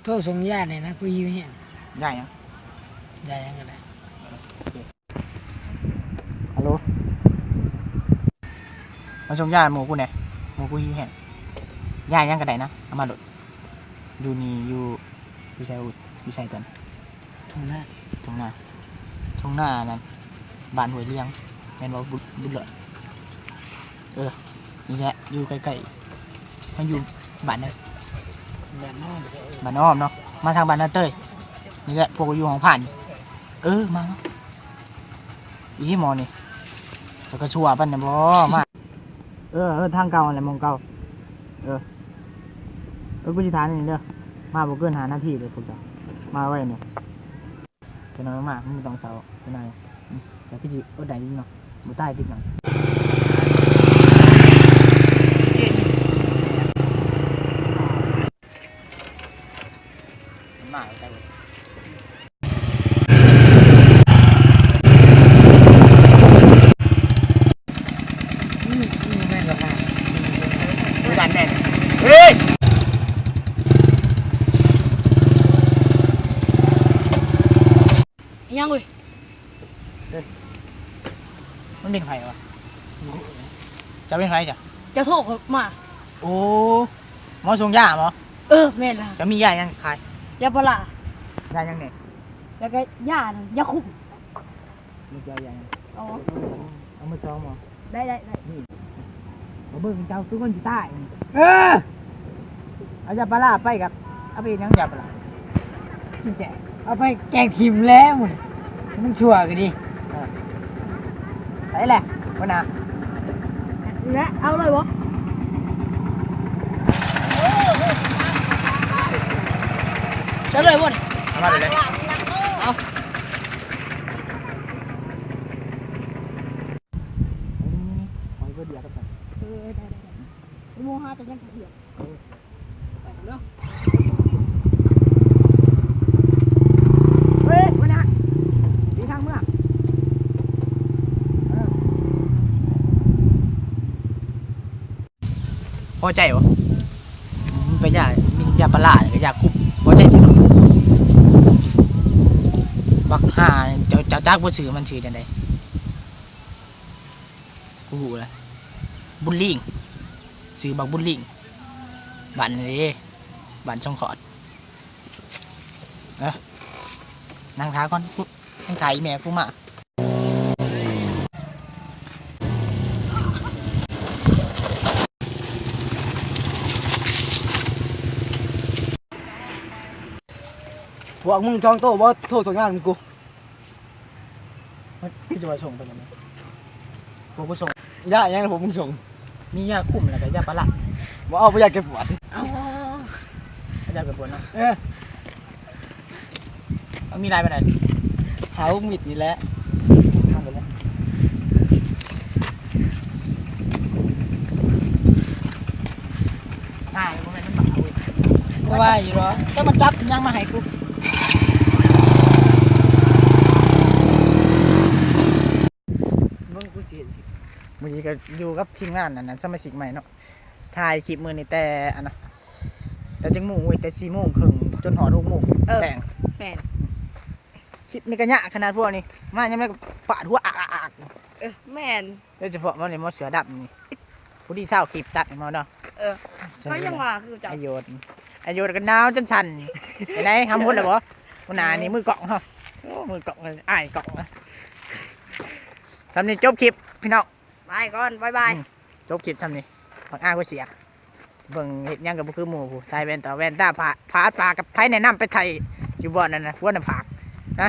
ໂທສົ່ງຢາແດ່ນະ ຜູ້ຫິວແຮງ. ຢາຫຍັງ? ຢາຫຍັງກໍໄດ້. ໂອເຄ. ຮັລໂຫຼ ມາສົ່ງຢາໃຫ້ໝູ່ກູແດ່ ໝູ່ກູຫິວແຮງ. ຢາຫຍັງກໍໄດ້ນະ ເອົາມາໂລດ. ຢູ່ນີ້ ຢູ່ ຢູ່ໃສ? ຢູ່ໃສຕອນ? ທົ່ງນາ ທົ່ງນາ ທົ່ງນານັ້ນ ບ້ານຫ້ວຍລຽງ ແມ່ນບໍ່? ບຸ ບຸດເລີດ. ເອີ ນີ້ແຫຼະ ຢູ່ໃກ້ໆ ມັນຢູ່ບ້ານໃດ? ບ້ານອ້ອມ ບ້ານອ້ອມເນາະ. ມາທາງບ້ານນາເຕີຍ ນີ້ແຫຼະ ພວກຢູ່ຫ້ອງຜ່ານ. ເອີ ມາ ມາ ອີ່ໝໍນີ້ ແລ້ວກໍຊົ່ວປານນັ້ນບໍ່? ມາ ເອີ ເອີ ທາງເກົ່າຫັ້ນແຫຼະ ໝ່ອງເກົ່າ. ເອີ ເອີ ກູຊິຖາມນີ້ເດີ ມາບໍ່ເກີນຫ້ານາທີເດີ ພວກເຈົ້າ ມາໄວແດ່. ຈັກໜ່ອຍມາ ມຶງບໍ່ຕ້ອງເຊົາ ຈັກໜ່ອຍ. ອືມ ແຕ່ຄືຊິອົດໄດ້ຢູ່ເນາະ ບໍ່ຕາຍຕິດໜ້ອຍ. ມັນມາແລ້ວຈ້າເວີຍ. ອືມ ອືມ ແມ່ນລະ ຄືກັນແມ່ນ. ເຮີ້ຍ ອີຫຍັງເວີຍ? ເອີ ມັນເປັນໃຜວະ? ເຈົ້າເປັນໃຜຈ້ະ? ເຈົ້າໂທມາ. ໂອ້ ໝໍສົ່ງຢາບໍ? ເອີ ແມ່ນລະ. ເຈົ້າມີຢາຫຍັງຂາຍ? ຢາພາລາ. ຢາຫຍັງແດ່? ແລ້ວກໍຢາ ຢາຄຸມ. ມີຢາຫຍັງ? ເອົາ ເອົາມືສອງບໍ? ໄດ້ ໄດ້ ໄດ້. ນີ້ ບໍ່ເບິ່ງເຈົ້າຄືຄົນຊິຕາຍ. ເອີ ເອົາຢາປາລາໄປກັບ ເອົາໄປເຮັດຫຍັງຢາປາລາ? ແກະ ເອົາໄປແກງຖິ້ມແລ້ວ ມັນຊົ່ວກໍດີ. ເອີ ໄປແຫຼະ ຫົວໜ້າ. ແລະ ເອົາເລີຍບໍ່? ເອົາເລີຍບໍ່ນີ້? ເອົາມາເລີຍ. ເອົາ. ຫອຍເບີດຽວກັນ. ເອີ ໄດ້ ໄດ້ ໄດ້. ໂມຫະແຕ່ຍັງເດືອດ. ເອີ ໄປເນາະ. ເຮີ້ຍ ຫົວໜ້າ ດີທາງເມືອງ. ເອີ ພໍໃຈບໍ່? ອືມ ໄປຢາ ມີຢາປາລານີ້ກໍຢາຄຸມ. ພໍໃຈຕິເນາະ. ບັກຫ່າ ເຈົ້າ ເຈົ້າຈັກບໍ່ຊື່ມັນຊື່ຈັ່ງໃດ? ກູຮູ້ລະ ບຸນລີງ ຊື່ບັກບຸນລີງ ບ້ານນີ້ເດ້ ບ້ານຊ່ອງຂອດ. ເອີ ນັ່ງຖ້າກ່ອນ ນັ່ງຖ້າອີ່ແມ່ກູມາ. ພວກມຶງຈອງໂຕະບໍ່? ໂທສົ່ງງານໃຫ້ກູ. ມັນຄືຈະວ່າສົ່ງໄປແລ້ວແມ່ນບໍ່? ພວກກູສົ່ງ. ຢາຫຍັງພວກມຶງສົ່ງ? ມີຢາຄຸມ ແລ້ວກໍຢາປາລາ. ບໍ່ເອົາ ບໍ່ຢາກແກ້ປວດ. ເອົາ ຢາແກ້ປວດເນາະ. ເອີ ມັນມີຫຼາຍປານໃດ? ຫ້າຫົກມິດນີ້ແຫຼະ. ເອົາໄປເລີຍ. ຫາຍບໍ່ແມ່ນມັນບາເວີຍ. ສະບາຍຢູ່ເນາະ. ແຕ່ມັນຈັບຫຍັງມາໃຫ້ກູ. ເບິ່ງກູຊິເຮັດ. ມື້ນີ້ກໍຢູ່ກັບທີມງານອັນນັ້ນ ສະມາຊິກໃໝ່ເນາະ. ຖ່າຍຄລິບມື້ນີ້ແຕ່ອັນນະ ແຕ່ຈັກໂມງເວີຍ? ແຕ່ສີ່ໂມງເຄິ່ງຈົນຮອດຫົກໂມງ. ເອີ ແລງ. ແມ່ນ. ຄລິບນີ້ກໍຍາກຂະໜາດ ພວກນີ້ມາຍາມໃດກໍປາດຫົວອາກໆ. ເອີ ແມ່ນ. ໂດຍສະເພາະໝໍນີ້ ໝໍເສືອດຳນີ້ ຜູ້ທີ່ຊາວຄລິບຕັດໃຫ້ໝໍເນາະ. ເອີ ເຂົາຍັງວ່າຄືເຈົ້າ. ອາໂຍດ ອາໂຍດກໍໜາວຈົນສັ່ນ. ໄປໃດ ຫຳຫົດແລ້ວບໍ່? ຫົວໜ້ານີ້ ເອີ ມືກ້ອງເຮົາ. ໂອ້ ມືກ້ອງ ອ້າຍກ້ອງ. ສ່ຳນີ້ຈົບຄລິບພີ່ນ້ອງ. ໄປກ່ອນ ບາຍບາຍ. ອືມ ຈົບຄລິບສ່ຳນີ້. ບັກອ້າຍຜູ້ສຽກ ເບິ່ງເຮັດຫຍັງກໍບໍ່ຄືໝູ່ຜູ້ ຖ່າຍແວ່ນຕາ ແວ່ນຕາ ຜາ ຜາດປາກ ກັບໃຜແນະນຳໄປໄຖ່ຢູ່ບ່ອນນັ້ນນະ ຫົວນ້ຳຜາກ. ຮະ?